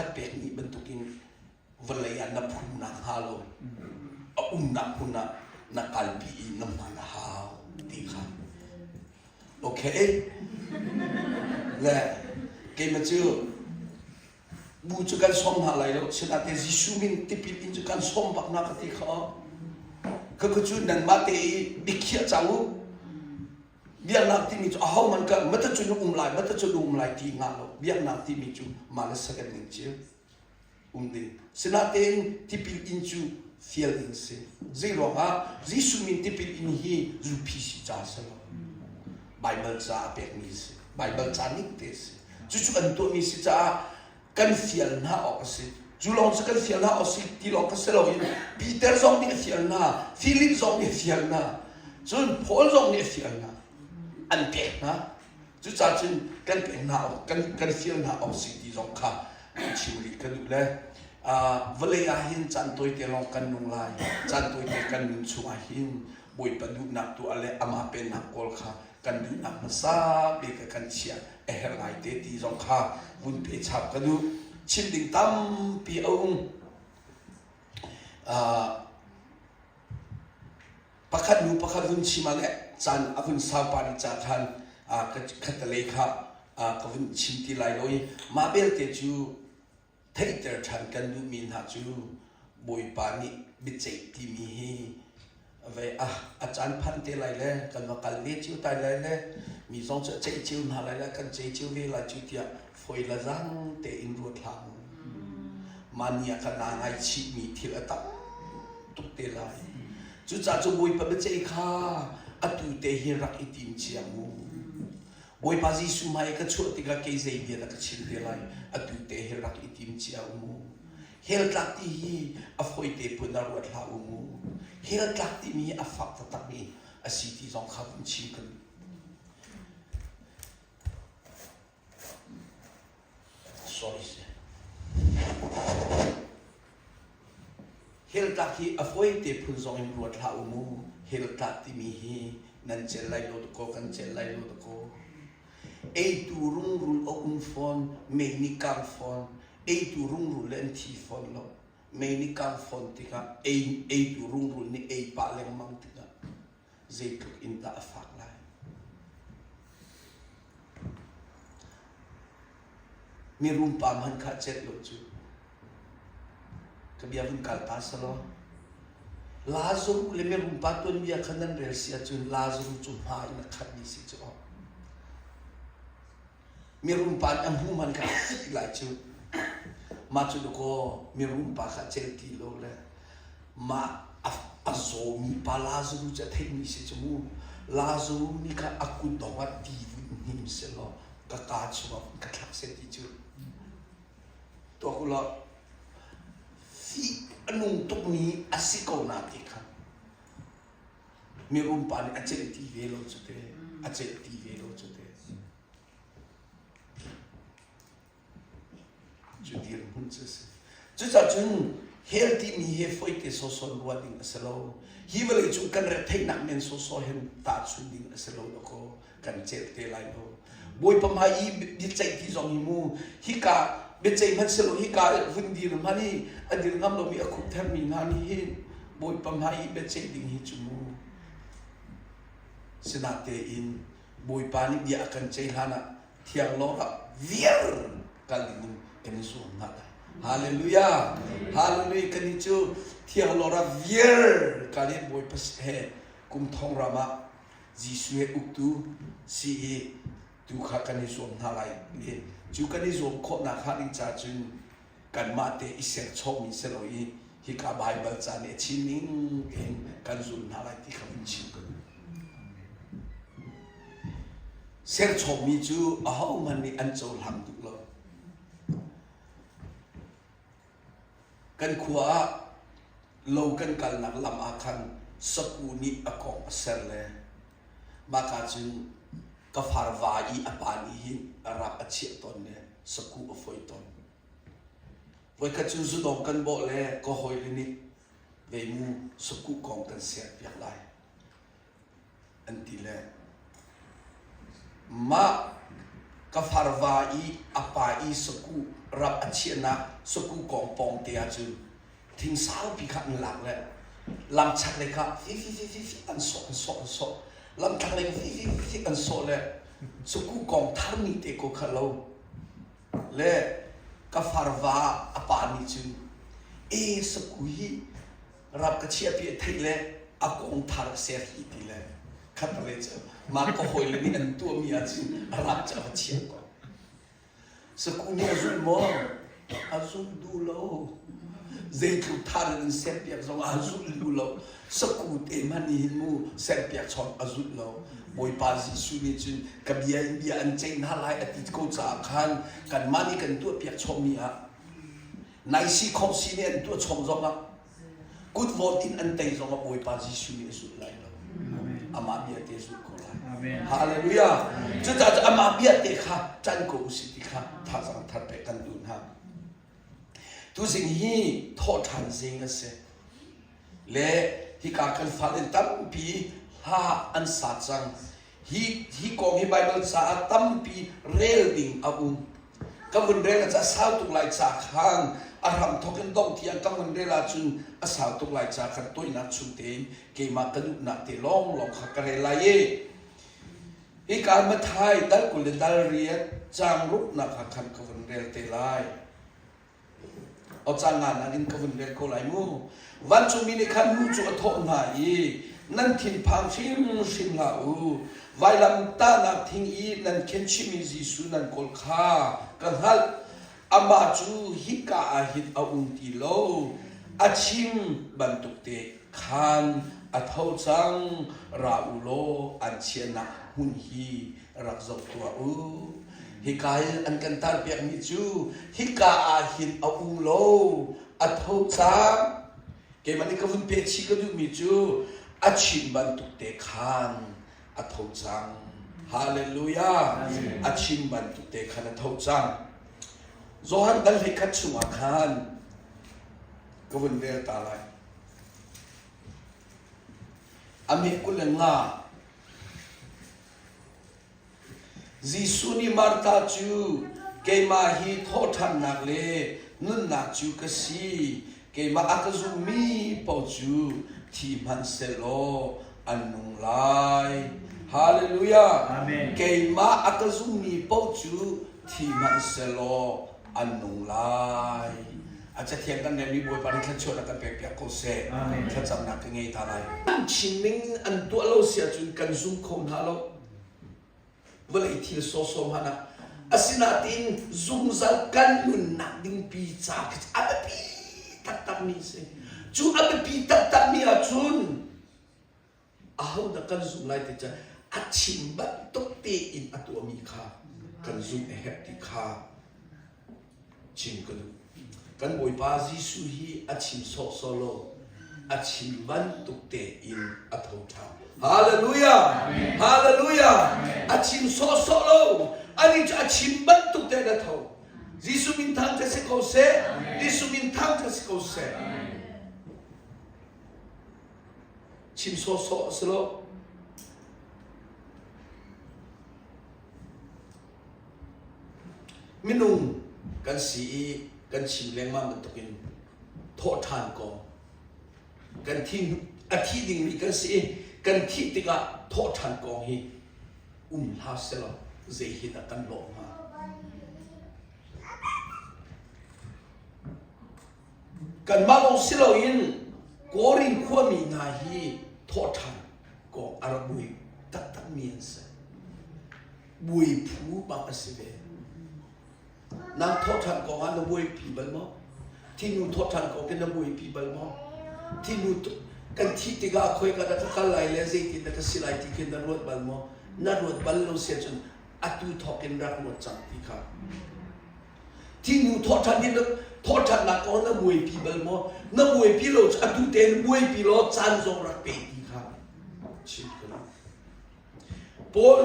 pakhat pekmi bantukin vawlei ah na phumnak hnga lo a umnak hmun ah na kalpi i na hman a hau ti kha. Okay? Le keimah cu bu cu kan sawm hna lai lo sinate Jesuh min tipil in cu kan sawm bak na ka ti kha ka ka cu nanmah te i biakhiah cang u biaknak timi cu ahohmanh ka mata cu na um lai mata cu na um lai ti hnga lo biaknak timi cu mah le second ning cio um ding sinatein tipil in cu fial ding si zei ruangah Jesuh min tipil in hi UPC ca si lo Bible ca a pekmi si Bible ca ning te si Cucu an tuahmi si caah kan fial hna awk a si. Cu lawng cu kan fial hna awk si ti lawng kha si loin Peter zong nih a fial hna, Philip zong nih a fial hna, cun Paul zong nih a fial hna. An pek hna. Cucaah cun kan pek hna awk, kan, kan fial hna awk si ti zong kha chim rih ka duh le uh, vawlei ah hin caan tawite lawng kan nung lai. Caan tawite kan nun chungah hin Bawipa duhnak tuah le amah pennak kawl kha kan duhnak hmasa bik ah kan chiah a herh ngai te ti zong kha vun pe chap ka duh. Chim ding tampi a um. Uh, pakhat nu pakhat vun chim ah le caan a vun sau pa ni ca khan uh, khatalei kha uh, ka vun chim ti lai lo i mah belte cu Theihter ṭhan kan duhmi hna cu Bawipa nih biaceih timi hi vei ah a caan phan te lai le kan va kal ve cio tai lai le mi zong cu a ceih cio hna lai le kan ceih cio ve lai cu tiah foi la zang tein ruat hlah mu. Mah ni ah khan naa ngaichihmi thil a tam tuk te lai. Cucaah cu Bawipa biaceih kha atu te hi rak i tim cia mu. Bawipa Jesuh hmai ka chuah tikah kei zei bia dah ka chim te lai atu te hi rak i tim cia u mu. Hell tlak ti hi a fawite phun ah ruat hlah u mu. Hell tlak timi hi a fak taktakmi a si ti zong kha vun chim kan Sorry. Hell tlak hi a fawite phun zong in ruat hlah u mu. Hell tlak timi hi nan cel lai lo dakaw kan cel lai lo dakaw. Eitu rungrul a um fawn, mei nih kang fawn. Eitu rungrul le an thi fawn lo. Mei nih kang fawn tikah ei eitu rungrul nih ei pah lengmang tikah zeitluk in dah a fak lai. Mirum pa hmanh kha celh lo cu. Ka bia vun kal ta selaw. Lazarus le mirum pa tuanbia kha nan rel si ahcun Lazarus cu hma in a khatmi si cu aw. Mirum pa nih a hmu hmanh kha a fih lai cu. Mah cu dakaw mirum pa kha cel ti lo le mah a, a zawmi pa Lazarus cu a theihmi si cu mu. Lazarus nih kha a kut dong ah ti vun hnim selaw ka kaa chungah vun ka thlak seh ti cu. Tuak u law fih a nung tukmi a si ko na ti kha mirum pa nih a celh ti ve lo cu te a celh ti ve lo cu te cu dirhmun cu a si cucaah cun hell timi hi foite sawsawh ruah ding a si lo hi vawlei cung kan retheihnak men sawsawh hin tahchun ding a si lo dakaw kan celh te lai lo bawipa hmai i biaceih ti zong hi mu hika biaceih hmanh si lo hika vun dir hmanh i a dir ngam lomi a khup thermi hna nih hin bawipa hmai i biaceih ding hi cu mu sinatein bawipa nih bia a kan ceih hlan ah thiang lawng ah viar kal ding in kan i zuam hna lai hallelujah hallelujah kan i cu thiang lawng ah viar kal i bawipa he kum thong ram ah Jesuh he uktu si i tu kha kan i zuam hna lai le cu kan i zuam khawhnak hnga ding caah cun kanmah te i serchawmmi si lo i hika Baibal ca nih a chim ning tein kan zul hna lai ti kha vun chim ka duh. Serchawmmi cu ahohmanh nih an cohlang duh lo. Kan khua ah lo kan kalnak lam ah khan saku nih a kong a ser le mahka cun ka farva i a pa nih hin a rap a chiah tawn le saku a foih tawn. Voikhat cu zudawng kan bawh le ka hawile nih veimu saku kong kan ser piak lai. an ti le mah ka farva i a pa i sakuh. rap a chiahnak saku kong pawng te ahcun thing saupi kha an lak le lam chaklei kha fi fi fi fi fi an sawh an sawh an sawh lam thlanglei kha fi fi fi fi an sawh le saku kong tharmi te ko kha lo le ka farva a pa nih cun e saku hi rap ka chiahpi a theih le a kong thar a ser hi ti le khat le cu mah ka hawile nih an tuahmi ahcun a rap cu a va chiah ko. Saku nih a zulh maw? A zulh duh lo. Zeitluk thar in serpiak zong ah a zulh duh lo. Saku te hmanh nih hin mu serpiak chom a zulh lo. Bawipa Jesuh nih cun ka bia in bia an ceih hna lai a ti ko caah khan kanmah nih kan tuahpiak chommi ah naisi khawmsi nih an tuah chom zongah kut vawt in an tei zongah Bawipa Jesuh nih a zulh lai lo. Amah bia te zulh ko lai. Hallelujah. Cucaah amah bia te kha ṭan ko usih ti kha thazaang thar pek kan duh hna. Tuzing hi thawhṭhan zing a si. Le hika kan fale tampi hla an sa cang. Hi, hi kong hi Baibal caah tampi rel ding a um. Ka vun rel ah a sau tuk lai ca khan a hram thawk in dongh tiang ka vun rel ahcun a sau tuk lai ca khan toinak chung tein keimah ka duhnak te lawnglawng kha ka rel lai i hika Mathai dal 20 le dal riat caang ruknak ah khan ka vun rel te lai. Aw caan nga nakin ka vun rel ko lai mu. Vancungmi nih khan nu cu a thawh hna i, Nan thinphang hrimhrim hlah u. Vailam tahnak thing i nan khenchihmi Jesuh nan kawl kha ka hngalh. Amah cu hika ah hin a um ti lo. A chim bantuk te khan a tho cang. Ra u law an chiahnak hmun hi rak zoh tuah u. Hika i an kan tarpiakmi cu hika ah hin a um lo, a tho cang. Keimah nih ka vun peh chih ka duhmi cu a chim bantuk te khan a tho cang. Hallelujah! A chim bantuk te khan a tho cang. Johan dal 11 chungah khan ka vun rel ta lai. A meh 25 Jesuh nih Martha cu keimah hi thawhṭhannak le nunnak cu ka si. Keimah a ka zummi paoh cu thi hmanh sehlaw an nung lai. Hallelujah! Amen. Keimah a ka zummi paoh cu thi hmanh sehlaw an nung lai. A cathiang kan relmi Bawipa nih thluachuahnak kan pekpiak ko seh. Amen. Thlacamnak ka ngei ta lai. An chim ning an tuah lo si ahcun kan zum kho hna lo. Vawlei thil sawsawh hmanh ah asinain zungzal kan nunnak ding pi ca khi a biapi taktakmi a si. Cu a biapi taktakmi ahcun ahodah kan zumh lai ti cu a chim bantuk tein a tuahmi kha kan zumh a herh ti kha chim ka duh. Kan Bawipa Jesuh hi a chim sawhsawh lo, a chim bantuk tein a tho ṭhan. Hallelujah! Hallelujah! A chim sawhsawh lo, ani cu a chim bantuk tein a tho. Jesuh min thangṭhat si ko seh. Jesuh min thangṭhat si ko seh. Chim sawhsawh a si lo. Minung kan si i kan chim lengmang bantukin thawhṭhan kong kan thi a thi dingmi kan si i kan thih tikah thawhṭhan kong hi um hlah selaw zei hi dah kan lawh hnga? Kanmah lawng si loin Korin khuami hna hi thawhṭhan kong a rak buai taktakmi an si. Buai phu bak a si ve. Nang thawhṭhan kong ah na buaipi bal maw? Thinu thawhṭhan kong ke na buaipi bal maw? Thinu kan thih tikah khoika dah ka kal lai le zeitin dah ka si lai ti khi na ruat bal maw? Na ruat bal lo si ahcun atu thawk in rak ruat cang ti kha. Thinu thawhṭhan hi na thawhṭhannak kong na buaipi bal maw? Na buaipi lo cu atu tein buaipi law caan zong rak pe ti kha chim ka duh. Paul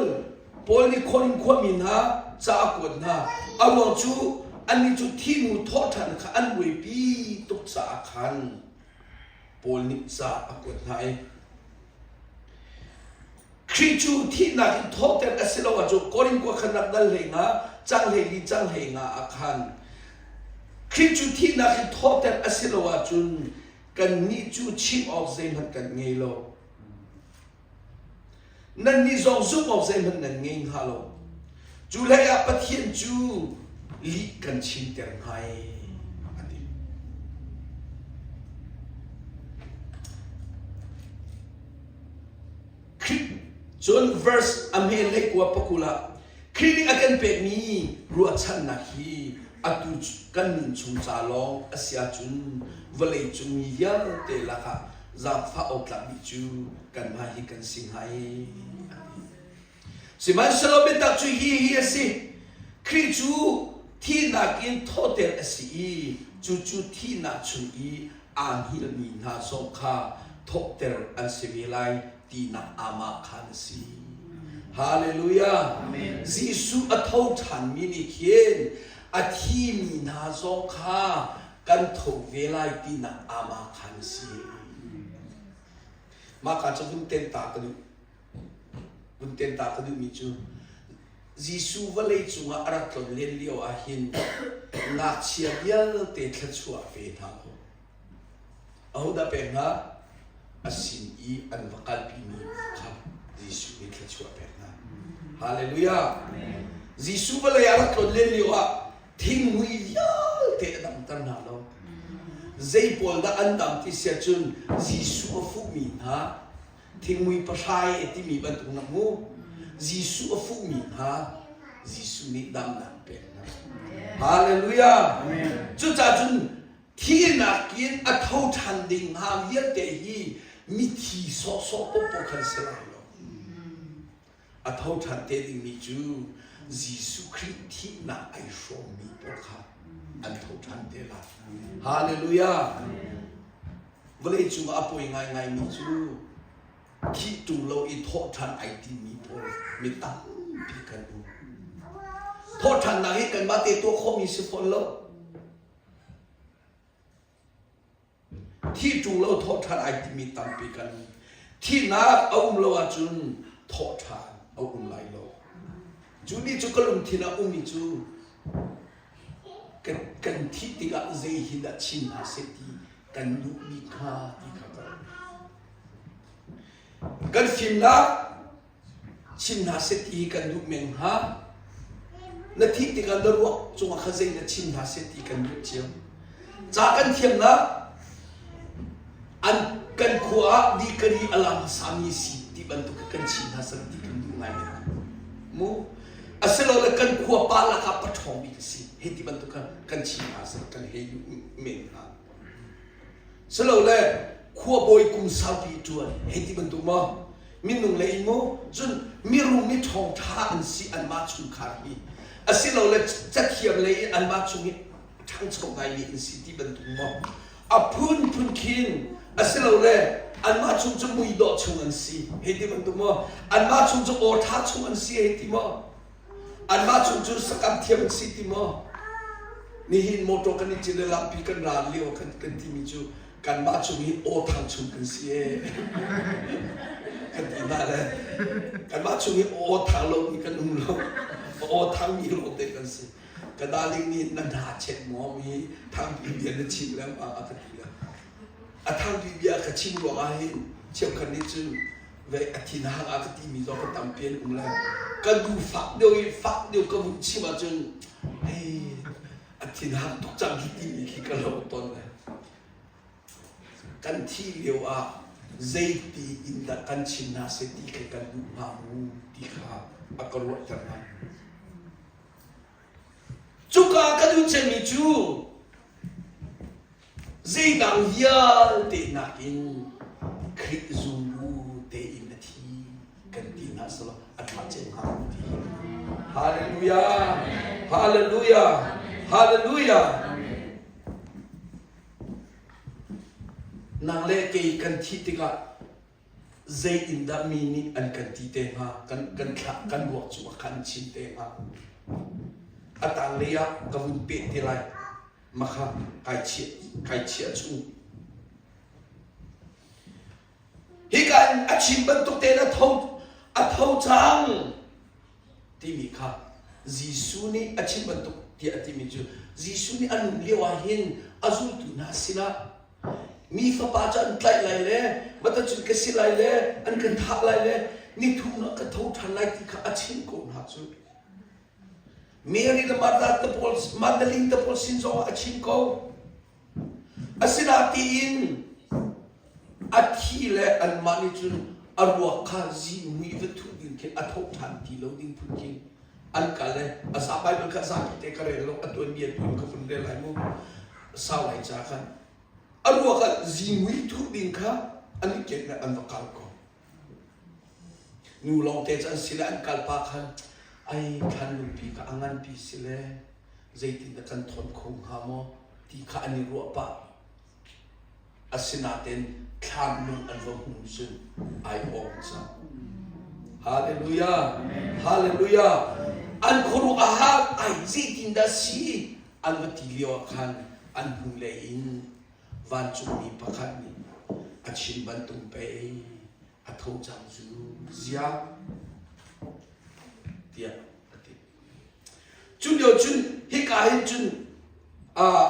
Paul nih Korin khuami hna ca a kuat hna. A ruang cu annih cu thinu thawhṭhan kha an buaipi tuk caah khan Paul nih ca a kuat hna i Khrih cu thihnak in thawhter a si lo ahcun Korin khua khan rak dal hlei nga, cang hlei li cang hlei nga ah khan. Khrih cu thihnak in thawhter a si lo ahcun kannih cu chim awk zeihmanh kan ngei lo. Nannih zong zumh awk zeihmanh nan ngei hnga lo. Cu hleiah Pathian cu lih kan chimter hnga i a ti. Khrih cun verse a hme hlei kua pakul ah Khrih nih a kan pekmi ruahchannak hi atu kan nun chung ca lawng a si ahcun vawlei cung mi vialte lakah zaangfah awk tlak bik cu kanmah hi kan si hnga i a ti. Sihmanhsehlaw biatak cu hi hi a si. Khrih cu thihnak in thawhter a si i cucu thihnak chung i aa hngilhmi hna zong kha thawhter an si ve lai tinak aamahkhan a si. Hallelujah! Jesuh a tho ṭhanmi nih khin a thimi hna zong kha kan tho ve lai tinak aamahkhan a si. Mah ka cu vun ten ta ka duh. Vun ten ta ka duhmi cu Jesuh vawlei cungah a rak tlon len lio ah hin ngakchia vialte thluachuah ve hna u. Ahodah pek hna? A sin i an va kalpimi kha Jesuh nih thluachuah pek hna. Hallelujah! Jesuh vawlei ah rak tlon len lio ah thingmui vialte a damter hna lo. Zei pawl dah an dam ti siah cun Jesuh a fuhmi hna thingmui pahrai a timi bantuk na hmu. Jesuh a fuhmi hna Jesuh nih damnak pek hna. Hallelujah! Cucaah cun thihnak in a tho ṭhan ding hnga vialte hi mithi sawhsawh popo khan si lai lo. A tho ṭhan te dingmi cu Jesuh Khrih thihnak ai hrawmmi pawl kha an tho ṭhan te lai. Hallelujah! Vawlei cungah a poi ngaingaimi cu thih ṭung lo i thawh ṭhan ai timmi pawl mi tampi kan um. Thawh ṭhannak hi kanmah te tuah khawhmi si fawn lo. Thih ṭung lo thawh ṭhan ai timi tampi kan um. Thihnak a um lo ahcun thawh ṭhan a um lai lo. Cu ni cu ka lungthin ah ummi cu kan, kan thih tikah zei hi dah chim hna seh ti kan duhmi kha ti kha ka Kan fimnak chim hna seh ti kan duh men hnga. Na thih tikah na ruak cungah kha zei na chim hna seh ti kan duh cio. Ca kan thiamnak an kan khua ah dikari a lang hmasami si ti bantuk kan chim hna seh ti kan duh ngai men. Mu asilole kan khua pa lakah paṭhawng bik a si hei ti bantuk kha kan chim hna seh kan hei duh men hnga. Silole khuabawi kum saupi ṭuan hei ti bantuk maw minung lei in mu cun mirum mi ṭhawngṭha an si anmah chungkhar hi asilole cathiam lei in anmah chung i ṭhangcho ngaimi an si ti bantuk maw a phunphun khin asilole anmah chung cu muidawh chung an si hei ti bantuk maw anmah chung cu aw ṭha chung an si hei ti maw Anmah chung cu sakam thiam an si ti maw? Nihin motor kan i cit le lampi kan ral lio kan kan timi cu kanmah chung hi aw thang chung kan si ee. kan ti hna le kanmah chung hi aw thang lomi kan um lo. Aw thangmi lawngte kan si. Ka darling nih na hna chet maw mi thangpi bia na chim lengmang a ka ti le. A thangpi bia ka chim ruangah hin cheukhat nih cun ve a thinhang a ka timi zong ka tampi an um lai ka du fak deuh i fak deuh ka vun chim ahcun hei a thinhang tuk cang hi timi khi ka lo ton lai kan thih lio ah zeiti in dah kan chim hna seh ti kha kan duh hnga mu ti kha a ka ruahter ngai Cuka ka duh cemmi cu zeidang vialte nakin Khrih zumbu tein a thi kan ti hna selaw a ṭha cem hnga ti. Hallelujah! Hallelujah! Hallelujah! Nang le kei kan thih tikah zei in dah mi nih an kan ti te hnga kan kan thlah kan ruak cu a khan chin te hnga a tanglei ah ka vun peh te lai makha kai chiah kai chiah chung hika in a chim bantuk tein a tho a tho cang timi kha Jesuh nih a chim bantuk. tiah a timi cu Jesuh nih a nun lio ah hin a zultu hna sinah mi fapa cu an tlaih lai le matacun ka si lai le an kan thah lai le ni thum ah ka tho ṭhan lai ti kha a chim ko hna cu. Mary le Martha te pawl Magdalene te pawl sin zong ah a chim ko. Asinain a thi le anmah nih cun a ruak kha zihmui va thuh ding khin a tho ṭhan ti lo ding phun khin an kal le a za Baibal kha zapi te ka rel lo a tuanbia tu in ka vun rel lai mu sau lai ca khan a ruak ah zihmui thuh ding kha an i ken le an va kal ko. Nu lawngte cu an si le an kal pah khan ai thlan lungpi kha a nganpi si le zeitindah kan thawn kho hnga maw ti kha an i ruah pah. Asinain thlan lung an va hmuh cun ai awng cang. Hallelujah! Hallelujah! An khuaruah a hak ai zeitindah si an va ti lio ah khan an hnulei in vancungmi pakhat nih a chim bantuk pei a tho cang cu ziah tiah a ti. Cu lio cun hika hin cun uh,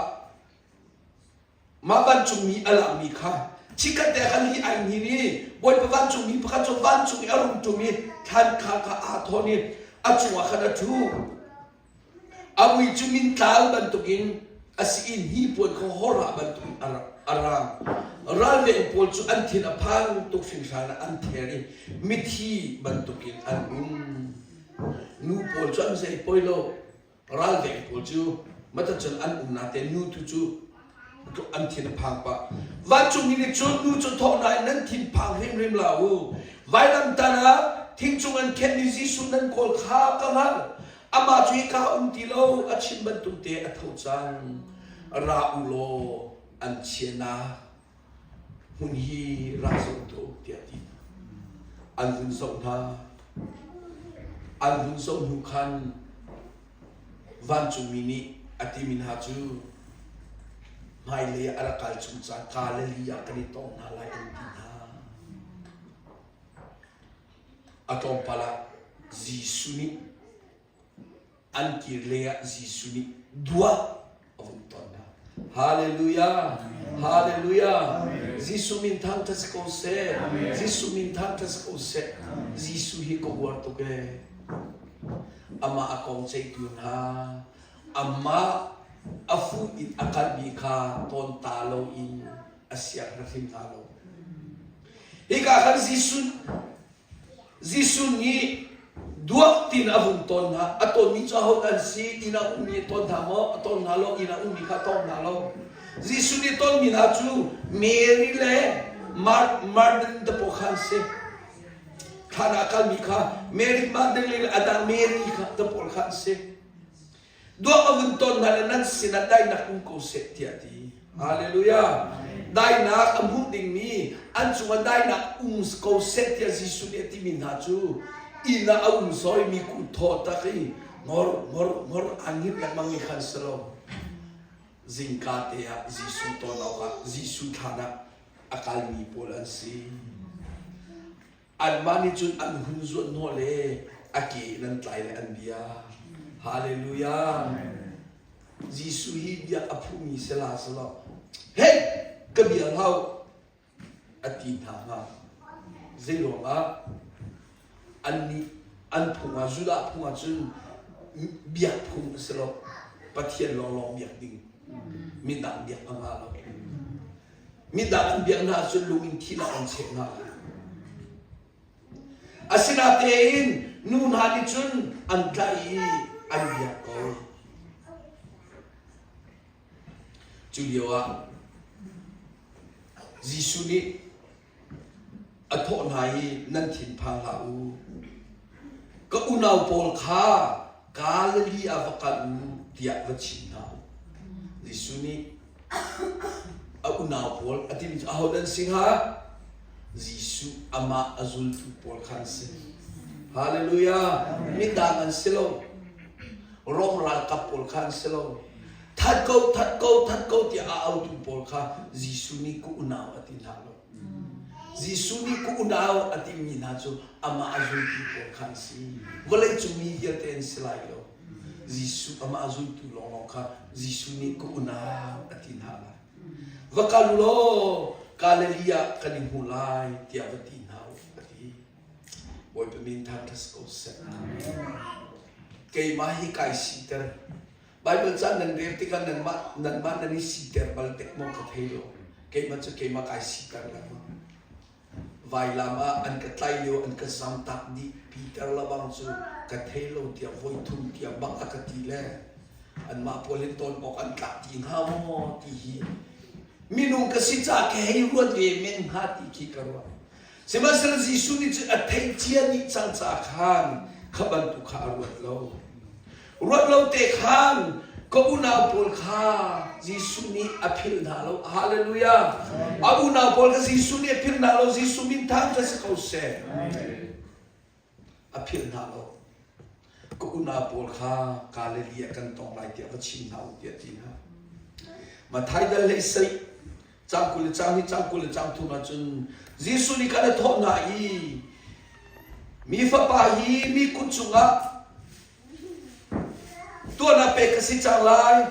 mah vancungmi a langmi kha chikkhat te khan hi ai hnin i Bawipa vancungmi pakhat cu vancung i a rung ṭum i thlan kha kha aa thawn i a cungah khan a ṭhu. A mui cu mintlau bantukin a si i hnipuan kha hawrha bantukin a rang. Ralveng pawl cu an thin a phang tuk hringhran ah an ther i mithi bantukin an um. Nu pawl cu an zei poi lo. Ralveng pawl cu matacun an um natein nu tu cu an thin a phang pah. Vancungmi nih cun nu cu thawh hna in nan thin phang hrimhrim hlah u. Vailamtan ah thingcung an khenhmi Jesuh nan kawl kha ka hngalh. Amah cu hika um ti lo, a chim bantuk te a tho cang. Ra u law an chiahnak hmun hi ra zoh tuah u tiah a ti hna. An vun zoh hna. An vun zoh hnu khan Vancungmi nih a timi hna cu hmailei ah a rak kal chung caan Galilee ah kan i tong hna lai an ti hna. A tlawmpal ah Jesuh nih an kir lei ah Jesuh nih duak a vun ton hna. Hallelujah! Hallelujah! Jesuh min thangṭhat si ko seh. Jesuh min thangṭhat si ko seh. Jesuh hi ka uar tuk ee. Amah a kong ceihtu hna, amah a fuh in a kalmi kha tawn ta loin a siang hrim hna lo. Hika khan Jesuh Jesuh nih duak tin a vun tawn hna. A tawnmi cu aho an si? Inn ah ummi a tawn hna maw? A tawn hna lo. Inn ah ummi kha a tawng hna lo. Jesuh nih tawnmi hna cu Mary le Mar Martin te pawl kha an si. Thlan ah kalmi kha Mary Magdalene le a dang Mary kha te pawl kha an si. Duak a vun ton hna le nan sinah daihnak um ko seh tiah a ti. Hallelujah. Daihnak a hmuh dingmi an cungah daihnak um ko seh tiah Jesuh nih a timi hna cu inn ah a um sawimi kut thaw tak i ngor ngor ngor aa hngilh lengmang mi khan si lo. Zingka te ah Jesuh ton awkah Jesuh thlan ah a kalmi pawl an si. Anmah nih cun an hun zuan hnawh le a ke in an tlai le an bia. Hallelujah. Jesuh hi biak a phumi si la si lo. Hey, ka bia hlah a ti hna hnga. Zei ruangah annih an phung ah Judah phung ah cun biak phung a si lo. Pathian lawnglawng biak ding. Midang biak a ngah lo. Midang an biak hna ahcun lung in thihnak an cheh hna. Asinatein nu hna nih cun an tlaih i an biak ko. Cu lioah Jesuh nih a thawh hna i nan thinphang hlah u. Ka unau pawl kha Galilee ah va kal u tiah va chim hna u. Jesuh nih a unau pawl a timi cu ahodah an si hnga? Jesuh amah a zultu pawl kha an si. Hallelujah! Midang an si lo. Rom ralkap pawl kha an si lo. That ko, that ko, that ko tiah a autu pawl kha Jesuh nih ka unau a ti hna lo. Jesuh nih ka unau a timi hna cu amah a zultu pawl kha an si. Vawleicung mi vialte an si lai lo. Jesuh amah zultu lawnglawng kha Jesuh nih ka unau a ti hna lai. Va kal u law Galilee ah kan i hmu lai tiah va ti hna u a ti. Bawipa min thangṭhat si ko seh. Keimah hi kai siter. Baibal ca nan rel tikah nanmah nanmah nan i siter bal tek maw ka thei lo. Keimah cu keimah kai siter lengmang. Vailam ah an ka tlaih lio an ka zamtak dih. Peter labang cu ka thei lo tiah voi thum tiang bak a ka ti le anmah pawl hin tawn awk an tlak ti hnga maw ti hi minung ka si caah ka hei ruat ve men hnga ti khi ka ruah. Sihmanhsehlaw Jesuh nih cun a theih cia dih cang caah khan kha bantuk kha a ruat lo. Ruat lo te khan ka unau pawl kha Jesuh nih a philh hna lo. Hallelujah! A unau pawl kha Jesuh nih a philh hna lo. Jesuh min thang kha si ko seh. A philh hna lo. Ka unau pawl kha Galilee ah kan tong lai tiah va chim hna u tiah a ti hna. Matthai dal hlei sarih cang 20 le cang hnih cang 20 le cang thum ahcun Jesuh nih khan a thawh hna i mi fapa hi mi kut cungah tuahnak pek ka si cang lai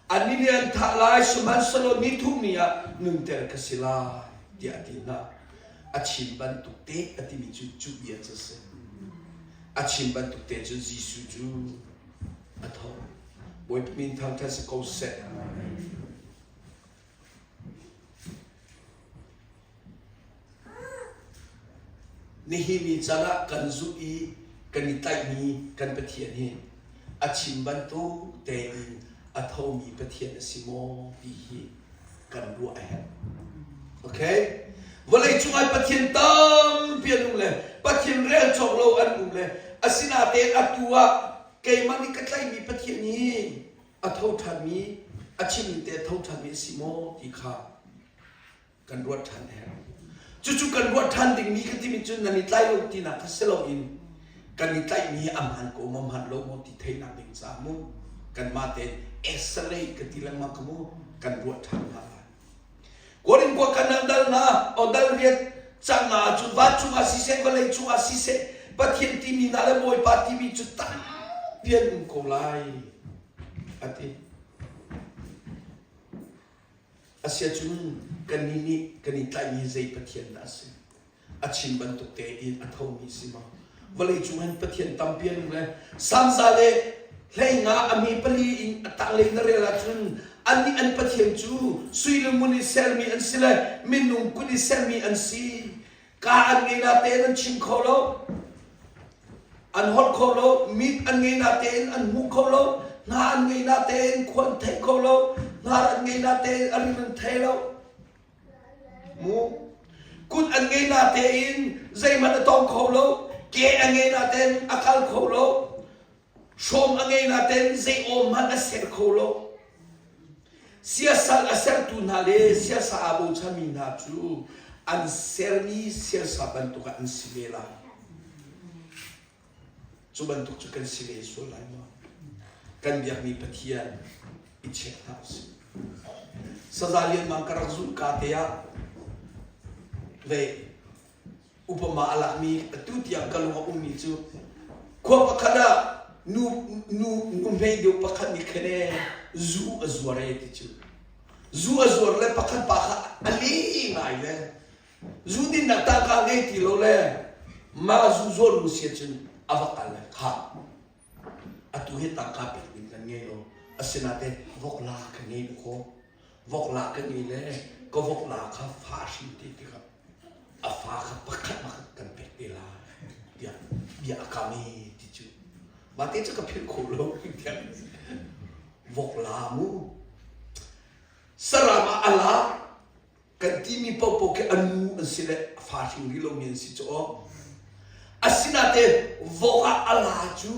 annih nih an thah lai sihmanhsehlaw ni thum ni ah nunter ka si lai tiah a ti hna a chim bantuk te a timi cu cu bia cu a si a chim bantuk te cun Jesuh cu a tho Bawipa min thangṭhat si ko seh Nihin ni caan ah kan zulh i kan i tlaihmi kan Pathian hi a chim bantuk tein a thomi Pathian a si maw ti hi kan ruah a herh. Okay? Vawleicung ah Pathian tampi an um le Pathian rel cawk lo an um le asinain atu ah keimah nih ka tlaihmi Pathian hi a tho ṭhanmi a chimmi te a tho ṭhanmi a si maw ti kha kan ruat ṭhan a herh. Cucu kan ruat ṭhan dingmi ka timi cu nan i tlai lo tinak kha si loin kan i tlaihmi a hmaan ko maw hmaan lo maw ti theihnak ding caah mu kanmah tein essalei ka ti lengmang ka mu kan ruah ṭhan hna lai. Korin khua kan dal hna o dal riat cang nga cu vancung ah siseh vawlei cungah siseh Pathian timi hna le Bawipa timi cu tampi an um ko lai a ti. Asiahcun kannih nih kan i tlaihmi zei Pathian dah a si? A chim bantuk tein a thomi si maw? Vawleicung hin Pathian tampi an um le Samza le 15 a mi pali in a tanglei na rel ahcun annih an Pathian cu sui le ngun i sermi an si le minung kut i sermi an si. Ka an ngei na tein an chim kho lo. An holh kho lo, mit an ngei na tein an hmu kho lo, hna an ngei na tein khua an thei kho lo, hnar an ngei na tein a rim an thei lo. Mu kut an ngei na tein zeihmanh a tawng kho lo, ke a ngei na tein a kal kho lo, hrawm a ngei na tein zei aw hmanh a ser kho lo. Siasal a sertu hna le siasa aa bochanmi hna cu an sermi siasa bantuk ah an si ve lai. Cu bantuk cu kan si ve sual lai maw? Kan biakmi Pathian i check hna usih. Saza Lian Mang ka rak zulh ka te ah ve upama a lakmi atu tiang ka lung a ummi cu khua pakhat ah nu nu nu hmei deuh pakhat nih khan ee zu a zuar ee ti cu zu a zuar le pakhat pa kha a le ngai le zu dinnak tangka ngei ti lo le mah zu zuar nu sia cun a va kal le kha atu hi tangka pek ding kan ngei lo asinain vokla ka ngei kho Vokla ka ngei le ka vokla kha fa hrin ti tikah a fa kha pakhat pakhat kan pek te lai tiah bia a kam i ti cu mah te cu ka philh kho lo tiah vokla mu saram ah a la kan timi paohpaoh khi a nu an si le a fa hring rih lomi an si cu aw asinate vok ah a la cu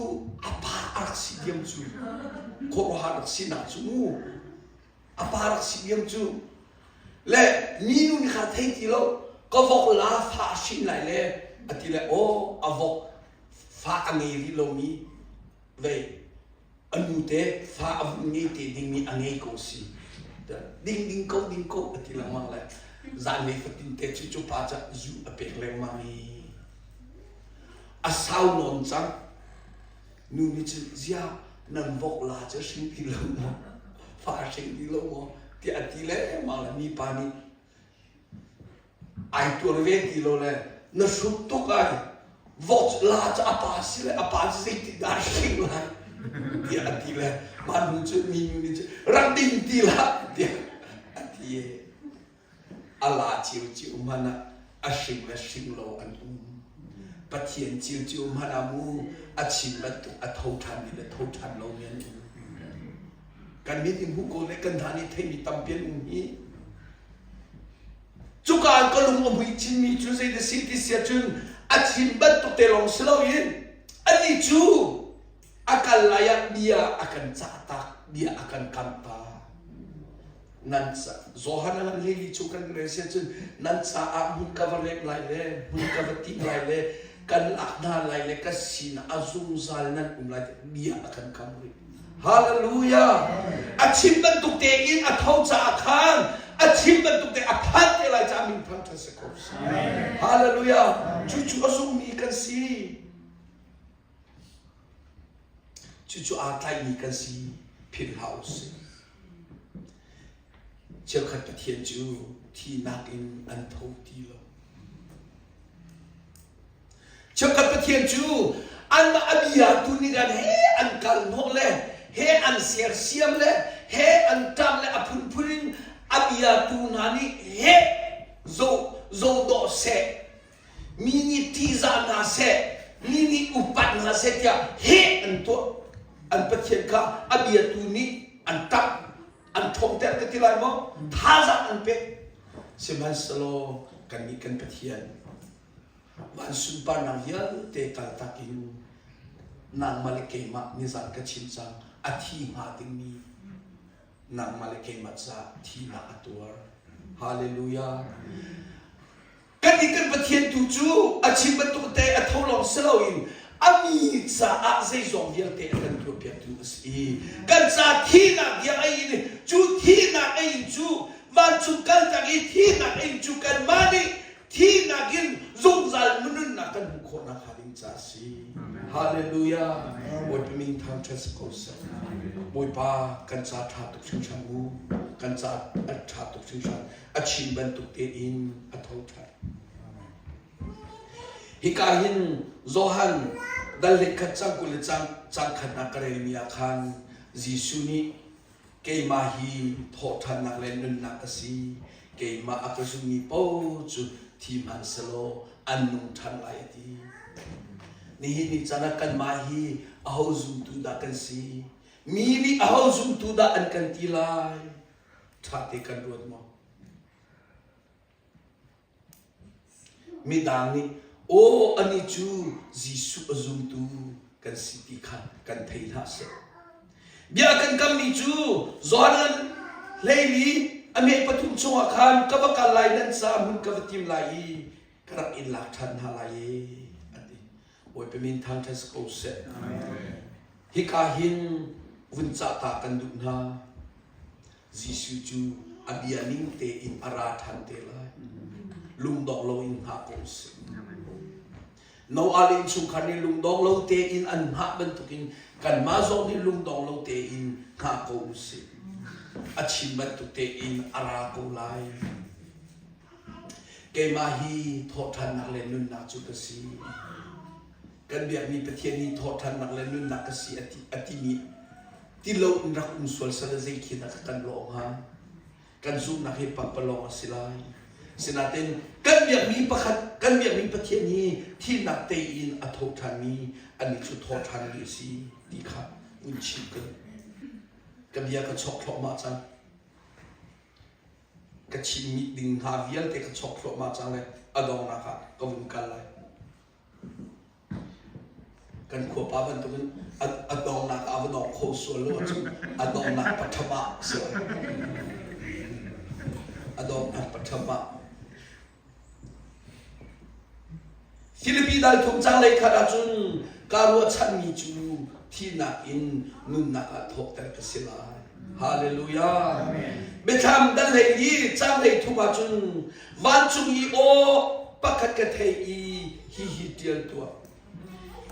a pa a rak si diam cu khuaruahhar rak sinak cu mu a pa rak si diam cu le minu nih kha thei ti lo ka vok la fa a hrin lai le a ti le aw a vok fa a ngei rih lomi vei a nu te fa a vun ngei te dingmi a ngei ko si ding ding ko ding ko a ti lengmang le zanlei fatin te cu cu pa ca zu a pek lengmang i a sau nawn cang nu nih cun zia. Nan vok la cu hring ti lo maw? Fa hring ti lo maw? Tiah a ti lengmang le mipa nih ai tuar ve ti lo le na hrut tuk ai vok la cu a pa si le a pa cu zeitindah a hring lai tiah a ti le mah hnu cu minu nih cun rak ding ti hlah tiah a ti. A la ciocio hmanh ah a hring le hring lo an um. Pathian ciocio hmanh ah mu a chim bantuk a tho ṭhanmi le tho ṭhan lomi an um. Kan mit in hmuh ko le kan hna nih theimi tampi an um hi. Cuka ah ka lung a mui chinmi cu zei na si ti si ahcun a chim bantuk te lawng si loin anih cu a kal lai ah bia a kan cah tak, bia a kan kamh ta. Nan ca Johan a hleili cu kan rel si ahcun nan caah hmun ka va rem lai le hmun ka va timh lai le kan lak hna lai le ka sinah a zungzal nan um lai bia a kan kam rih. Hallelujah! A chim bantuk tein a tho caah khan a chim bantuk te a phan te lai caah min thangṭhat si ko seh. Hallelujah! Cucu a zummi kan si. Cucu aa tlaihmi kan si philh hlah u sih. Cheukhat Pathian cu thihnak in an tho ti lo. Cheukhat Pathian cu anmah a bia tu nih khan he an kal hnawh le he an sersiam le he an ṭam le a phunphun in a bia tu hna nih he zo zo dawh seh Mi nih ṭihzah hna seh, mi nih upat hna seh tiah heh an tuah. An Pathian kha a biatu nih an ṭap, an ṭhawngter ka ti lai maw? Thazaang an pek. Sihmanhsehlaw kannih kan Pathian van sunparnak vialte kaltak in nangmah le keimah nizan ka chim cang a thi hnga dingmi nangmah le keimah caah thihnak a tuar. Hallelujah. Kannih kan Pathian tu cu a chim bantuk te a tho lawng si loin a mi caah zeizong vialte a kan tuahpiaktu a si i kan ca thihnak tiang a in cu thihnak a in cu vancung kaltak i thihnak a in cu kanmah nih thihnak in zungzal nunnak kan hmuh khawh nakhnga ding ca a si. Hallelujah. Bawipa min thangṭhat si ko seh. Bawipa kan ca ṭha tuk hringhran u. Kan ca a ṭha tuk hringhran. A chim bantuk tein a tho ṭhan. Hika hin Johan dal hleikhat cang 20 le cang cang khatnak ka relmi ah khan Jesuh nih keimah hi thawhṭhannak le nunnak ka si keimah a ka zummi paoh cu thi hmanhsehlaw an nung ṭhan lai a ti. Nihin ni caan ah kanmah hi aho zumtu dah kan si? Mi nih aho zumtu dah an kan ti lai? Ṭhate kan ruat maw? Midang nih, aw anih cu Jesuh a zumtu kan si ti kha kan thei hlah seh. Bia kan kammi cu Johan 14 a meh pathum chungah khan ka va kal lai nan caah hmun ka va tim lai i ka rak in lak ṭhan hna lai e a ti. Bawipa min thangṭhat si ko seh. Hika hin vun cah ta kan duh hna. Jesuh cu a bia ning tein a ra ṭhan te lai. Lungdong loin hngah ko sih. Noah le innchungkhar nih lungdong lo tein an hngah bantukin kanmah zong nih lungdong lo tein hngah ko u sih. A chim bantuk tein a ra ko lai. Keimah hi thawhṭhannak le nunnak cu ka si. Kan biakmi Pathian hi thawhṭhannak le nunnak ka si a ti, a timi ti lo in rak um sual sal zei khi dah kan lawh hnga? Kan zumhnak hi pakpalawng a si lai. Sinain kan biakmi pakhat, kan biakmi Pathian hi thihnak tei in a tho ṭhanmi, anih cu tho ṭhanmi a si ti kha vun chim ka duh. Ka bia ka chok thluahmah cang. Ka chimmi ding hna vialte ka chok thluahmah cang le a donghnak ah ka vun kal lai. Kan khuapa bantukin a donghnak ah a va dong kho sual lo ahcun a donghnak patham ah si lai. A donghnak patham ah. Filipi dal thum cang lei khat ahcun kaa ruahchanmi cu thihnak in nunnak ah thawkter ka si lai. Hallelujah. Biathlam dal hlei i cang hlei thum ahcun vancung i aw pakhat ka thei i hihi ṭial tuah.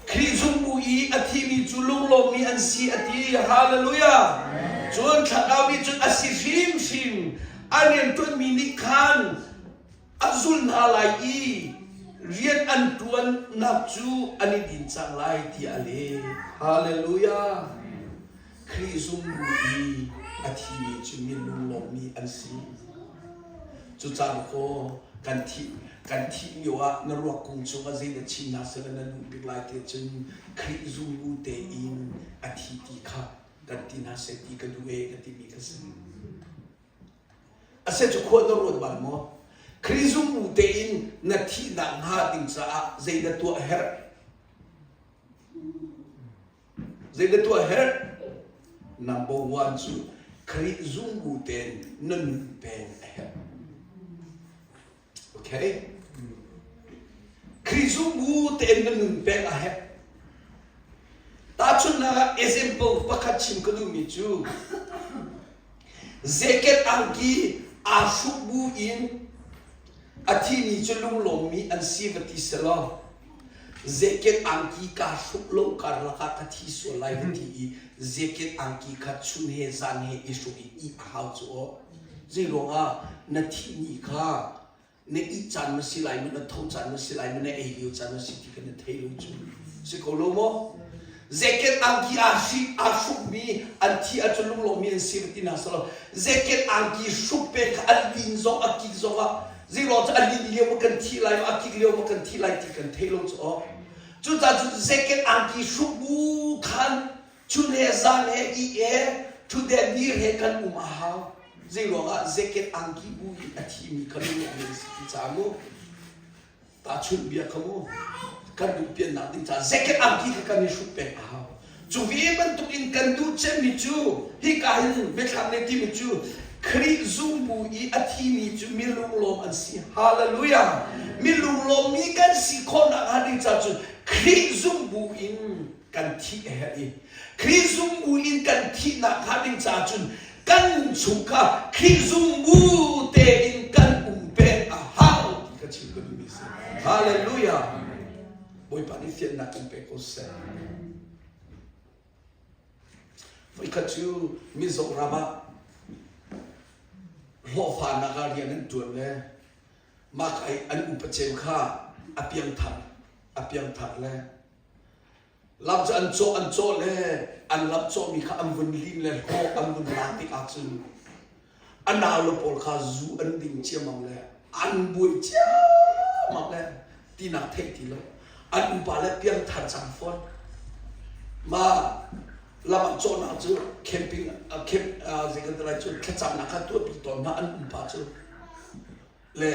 Khrih zumbu i a thimi cu lunglawmmi an si a ti. Hallelujah! Cun thlarau nih cun a si hrimhrim. A rianṭuanmi nih khan a zul hna lai i rian an ṭuannak cu an i din cang lai tiah a leh. Hallelujah! Khrih zumbu i a thimi cu mi lunglawmmi an si. Cucaah kaw kan thih kan thih lio ah na ruak kung cungah zei na chim hna seh na duh bik lai ti cun Khrih zumbu tein a thi ti kha kan ti hna seh ti ka duh ee ka timi kha si. Ase cu khua na ruat bal maw? Khrih zumbu tein na thihnak hnga ding caah zei na tuah herh? Zei na tuah herh? Number one cu Khrih zumbu tein na nun peng a herh. Okay? Khrih zumbu tein na nun peng a herh. Tahchunhnak ah example pakhat chim ka duhmi cu Zeket angki aa hruk bu in A thimi cu lunglawmmi an si va ti selaw zeket angki kaa hruk lo karlak ah ka thi sual lai va ti i zeket angki kha chun he zan he i hruk i ih a hau cu aw. Zei ruangah na thih ni kha na ih caan ma si lai maw na tho caan ma si lai maw na ei lio caan ma si ti kha na thei lo cu si ko lo maw? Zeket angki aa hri aa hrukmi an thi ahcun lunglawmmi an si va ti hna selaw zeket angki hruk pe kha an lin zong a kik zong ah zeiruang cu a lin lio ma kan thi lai ma a kik lio ma kan thi lai ti kan thei lo cu aw cucaah cun zeket angki hruk bu khan chun he zan he i he ṭhutden dir he kan um a hau zeiruang ah zeket angki bu i a thimi kha lunglawmmi an si ti caah mu Tahchunh bia kha mu kan duh piannak ding caah zeket angki kha kan i hruk peng a hau. Cu ve bantuk in kan duh cemmi cu hika hin biathlam nih timi cu Khrih zumbu i a thimi cu mi lunglawm an si. Hallelujah! Mi lunglawmmi kan si khawhnak hnga ding caah cun Khrih zumbu in kan thih a herh i Khrih zumbu in kan thihnak hnga ding caah cun kan nun chung kha Khrih zumbu tein kan um peng a hau ti ka chim ka duhmi si. Hallelujah! Bawipa nih fiannak kan pe ko seh. Voikhat cu Mizoram ah hlawhfanak ah rian an ṭuan le mah ka i an upa cem kha a piangthar a piangthar le Lam cu an cawh an cawh le an lam cawhmi kha an vun lim le hlawh an vun lak tik ahcun a naule pawl kha zu an ding ciammam le an buai ciammam le tinak theih ti lo. An upa le piangthar cang fawn. Ma lam an cawhnak cu camping camp zei kan ti lai cu thlacamnak kha tuahpi tawn hna an upa cu. Le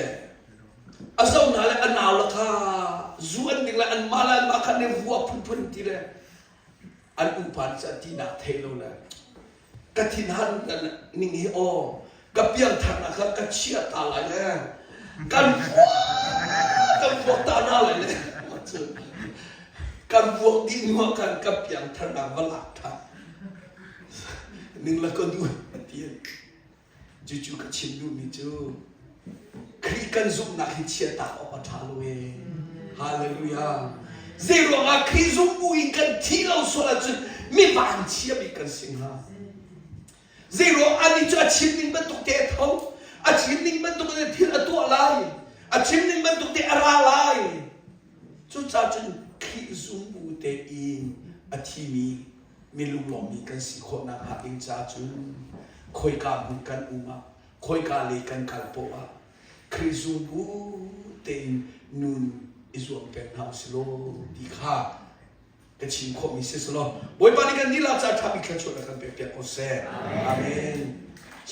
a zo hna le a nau le kha zu an ding le anmah le anmah kha ne vua phunphun ti le an upa nih cun tinak thei lo le ka thinhan ning hi aw ka piangtharnak kha ka chia ta lai le kan kan vuak ta hna lai le kan vuak dih hnu ah khan ka piangtharnak va lak ṭhan ning la ka duh ti Cucu ka chim duhmi cu Khrih kan zumhnak hi chiatak awk a ṭha lo ee. Hallelujah. Zei ruangah Khrih zumh bu in kan thih lo sual ahcun mi vanchia bik kan si hnga. Zei ruang anih cu a chim ning bantuk te a tho, a chim ning bantuk in thil a tuah lai, a chim ning bantuk te a ra lai. Cucaah cun Khrih zum bu tein a thimi mi lunglawmmi kan si khawhnak hnga ding ca cun khoika hmun kan um ah khoika lei kan kal poah ah Khrih zumbu tein nun i zuam peng hna usih law ti kha ka chim khawhmi si selaw Bawipa nih kan dihlak ca ṭha bik thluachuah na kan pek piak ko seh. Amen.